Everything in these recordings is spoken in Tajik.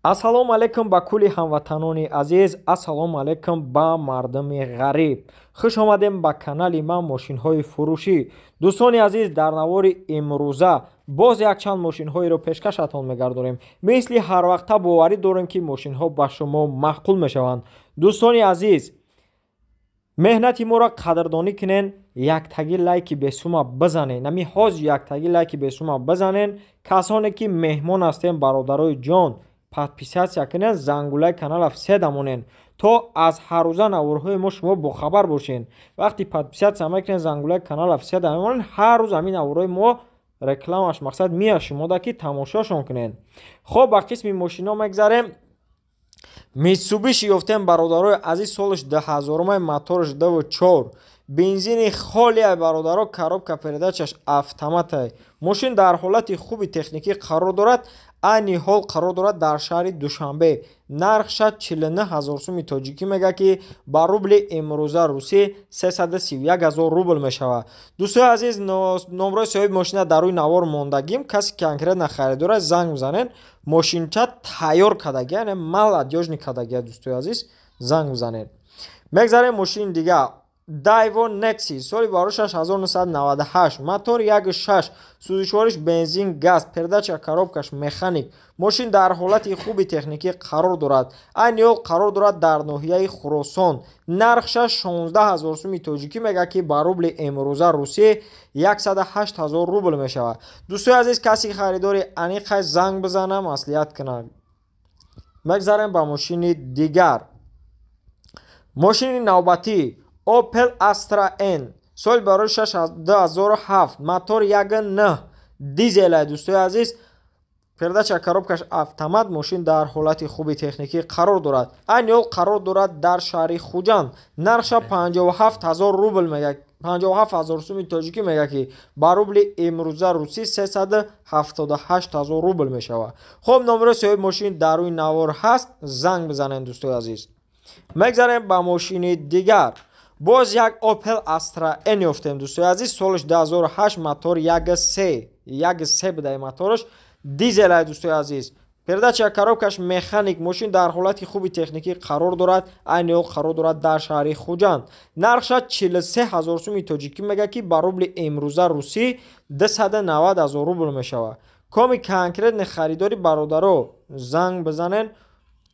Ассалому алайкум ба кулли ҳамватанони азиз, ассалому алайкум ба мардуми ғариб. Хуш омадем ба канали ман «Мошинҳои фурӯшӣ». Дӯстони азиз, дар навори имрӯза боз якчанд мошинҳоеро пешкашатон мегардонем. Мисли ҳарвақта боварӣ дорем, ки мошинҳо ба шумо маъқул мешаванд. Дӯстони азиз, меҳнати моро қадрдонӣ кунен, яктаги лайки бесума бизанен. Нами ҳоз яктаги лайки бесума бизанен. Касоне ки меҳмон ҳастем, бародарои ҷон, подписаться кунед, зангулаи канала все дамонен, то аз ҳаррӯза наворҳои мо шумо бохабар бошед. Вақти подписаться мекунед, зангулаи канала все дамонен, ҳар рӯз ҳамин наворҳои мо рекламаш мақсад меяд шумода, ки тамошошон кунед. Хоб, ба қисми мошино мегзарем. Митсубиши ёфтем, бародарои азиз, солаш 2000-умай, мотораш 2,4, бензини холиай, бародаро, коробка передачаш автоматай. Мошин дар ҳолати хуби техникӣ қарор дорад, айни ҳол қарор дорад дар шаҳри Душанбе. Нархша 49 ҳазор суми тоҷикӣ мега, ки ба рубли имрӯза русӣ 331 ҳазор рубл мешавад. Дӯстои азиз, номрои соҳиби мошина дар рӯи навор мондагим. Касе конкретно харидора, занг бизанен. Мошинча тайёр кардагия, яъне молодёжный кардагия. Дӯстои азиз, занг бизанед. Мегзарем мошини дигар. Дайво Некси, соли барошаш 1998, мотор 1,6, сӯзишвориш бензин газ, передача коробкаш механик. Мошин дар ҳолати хуби техникӣ қарор дорад, айни ҳол қарор дорад дар ноҳияи Хуросон. Нархша 16 ҳазор суми тоҷикӣ мега, ки ба рубли имрӯза русӣ 108 ҳазор рубл мешавад. Дӯстои азиз, каси харидори аниқай, занг бизана, маслиҳат кунад. Мегзарем ба мошини дигар. Мошини навбатӣ Opel Astra N, соли барои 2007, мотор 1,9, дизелай. Дӯстои азиз, передача коробкаш автомат. Мошин дар ҳолати хуби техникӣ қарор дорад, айни ҳол қарор дорад дар шаҳри Хуҷанд. Нархша 57 ҳазор рубл мега, 57 ҳазор суми тоҷикӣ мега, ки ба рубли имрӯза русӣ 378 ҳазор рубл мешавад. Хуб, номерои соҳиби мошин дар рӯи навор ҳаст, занг бизанед, дӯстои азиз. Мегзарем ба мошини дигар. Боз як Opel Astra N ёфтем, дӯстои азиз, солаш 2008, мотор 1,3, 1,3 будаи мотораш, дизелай. Дӯстои азиз, передача коробкаш механик. Мошин дар ҳолати хуби техникӣ қарор дорад, айни ҳол қарор дорад дар шаҳри Хуҷанд. Нархша 43 ҳазор суми тоҷикӣ мега, ки ба рубли имрӯза русӣ 290 ҳазор рубл мешавад. Коми конкретный харидори, бародаро, занг бизанен,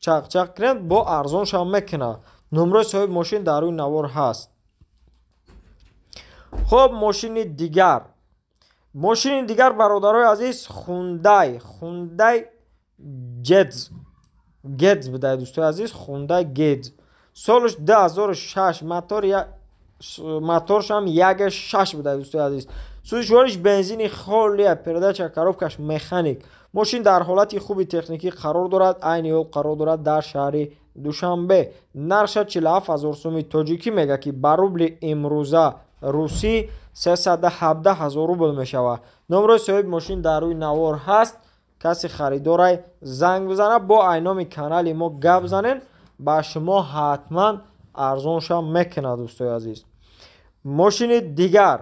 чақчақ кунед, бо арзоншам мекунад. Номрои соҳиби мошин дар рӯи навор ҳаст. Хуб, мошини дигар. Мошини дигар, бародарои азиз, Хундай Гетз, Гетз будай, дӯстои азиз, Хундай Гетз, солаш 2006, моторшам 1,6 будай. Дӯстои азиз, сӯзишвориш бензини холия, передача коробкаш механик. Мошин дар ҳолати хуби техникӣ қарор дорад, айни ҳол қарор дорад дар шаҳри Душанбе. Нархша 47 ҳазор суми тоҷикӣ мега, ки ба рубли имрӯза русӣ 317 ҳазор рубл мешавад. Номрои соҳиби мошин дар рӯи навор ҳаст. Каси харидорай, занг бизана, бо айноми канали мо гап занен, ба шумо ҳатман арзоншам мекунад. Дӯстои азиз, мошини дигар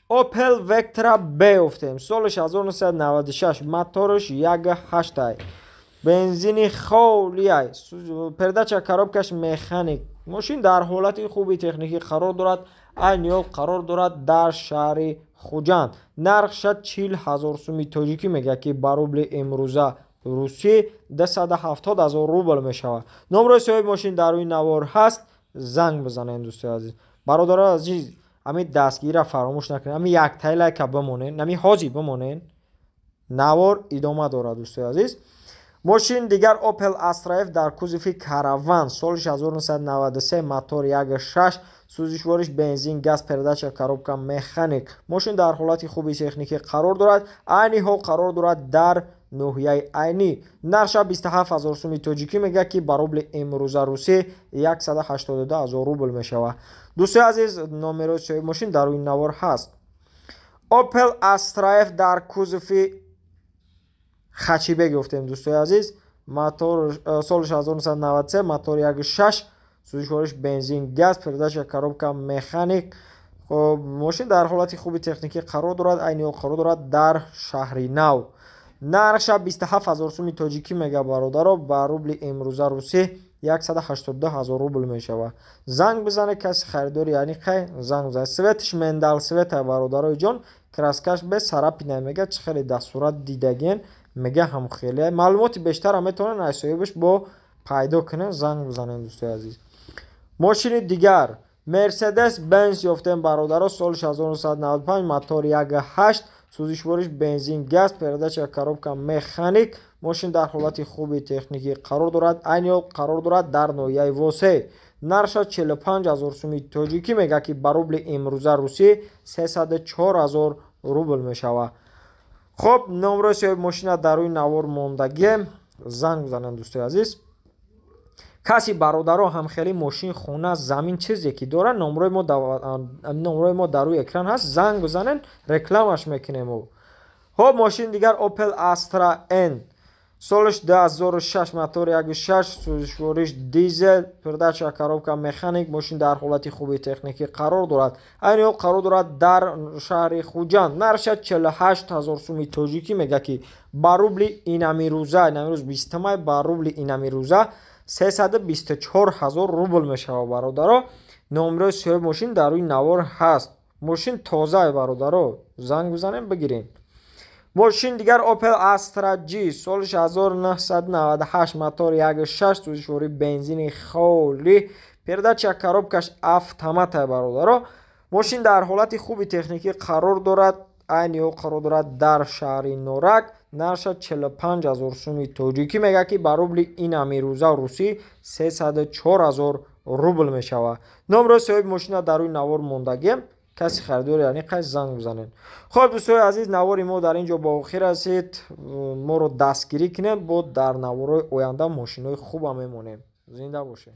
Opel Vectra B ёфтем, солаш 1996, мотораш 1,8, бензини холиай, передача коробкаш механик. Мошин дар ҳолати хуби техникӣ қарор дорад, айни ҳол қарор дорад дар шаҳри Хуҷанд. Нархша 40 ҳазор суми тоҷикӣ мега, ки ба рубли имрӯза русӣ 270 ҳазор рубл мешавад. Номрои соҳиби мошин дар рӯи навор ҳаст, занг бизанед. Дӯстои азиз, бародарои азиз, ҳамин дастгирира фаромӯш накунед, ҳамин яктаи лайка бимонед, ҳамин ҳозир бимонед, навор идома дорад. Дӯстои азиз, мошин дигар Opel Astra F дар кузови Караван, соли 1993, мотор 1,6, сӯзишвориш бензин газ, передача коробка механик. Мошин дар ҳолати хуби техникӣ қарор дорад, айни ҳол қарор дорад дар ноҳияи Айнӣ. Нархша 27 ҳазор суми тоҷикӣ мега, ки ба рубли имрӯза русӣ 182 ҳазор рубл мешавад. Дӯстои азиз, номерои соҳиби мошин дар рӯи навор ҳаст. Opel Astra F дар кузови хэтчбек ёфтем, дӯстои азиз, мотор соли 1993, мотор 1,6, сӯзишвориш бензин газ, передача коробка механик. Хоб, мошин дар ҳолати хуби техникӣ қарор дорад, айни ҳол қарор дорад дар шаҳри Нав. Нархша 27 ҳазор суми тоҷикӣ мега, бародаро, ба рубли имрӯза русӣ 182 ҳазор рубл мешавад. Занг бизане, каси харидори аниқай занг бизане. Цветш миндаль цвета, бародарои ҷон, краскаш без царапина мега, чӣ хеле дар сурат дидагин, мега ҳам хеле. Маълумоти бештарам метавонед аз соҳибаш бо пайдо кунед, занг бизанед, дӯстои азиз. Мошини дигар Мерседес Бенз ёфтем, бародаро, соли 1995, мотор 1.8, сӯзишвориш бензин газ, передача коробка механик. Мошин дар ҳолати хуби техникӣ қарор дорад, айни ҳол қарор дорад дар ноҳияи Восе. Нархша 45 ҳазор суми тоҷикӣ мега, ки ба рубли имрӯза русӣ 304 ҳазор рубл мешавад. Хуб, номрои соҳиби мошина дар рӯи навор мондагием, занг бизанед, дӯстои азиз. Каси, бародаро, ҳамхели мошин, хона, замин, чизе ки дорад, номрои мо дар рӯи экран ҳаст, занг бизанед, рекламаш мекунем. Хуб, мошини дигар Opel Astra N, солаш 2006, мотор 1.6, сӯзишвориш дизел, передача коробка механик. Мошин дар ҳолати хуби техникӣ қарор дорад, айни ҳол қарор дорад дар шаҳри Хуҷанд. Нархша 48 ҳазор суми тоҷикӣ мега, ки ба рубли инамирӯза, инамирӯз 20 май, ба рубли инамирӯза 324 ҳазор рубл мешавад, бародаро. Номрои соҳиби мошин дар рӯи навор ҳаст. Мошин тозае, бародаро, занг бизанем, бигирем. Мошин дигар Opel Astra G, соли 1998, мотор 1.6, сӯзишвории бензини холӣ, передача коробкаш автомата, бародаро. Мошин дар ҳолати хуби техникӣ қарор дорад, айни ҳол қарор дорад дар шаҳри Норак. Нархша 45 ҳазор суми тоҷикӣ мега, ки ба рубли инамирӯза русӣ 304 ҳазор рубл мешавад. Номрои соҳиби мошина дар рӯи навор мондагием, каси харидори аниқай занг бизанед. Хуб, дӯстои азиз, навори мо дар ин ҷо ба охир расид. Моро дастгирӣ кунед, бо дар наворҳои оянда мошинҳои хуба мемонем. Зинда бошед.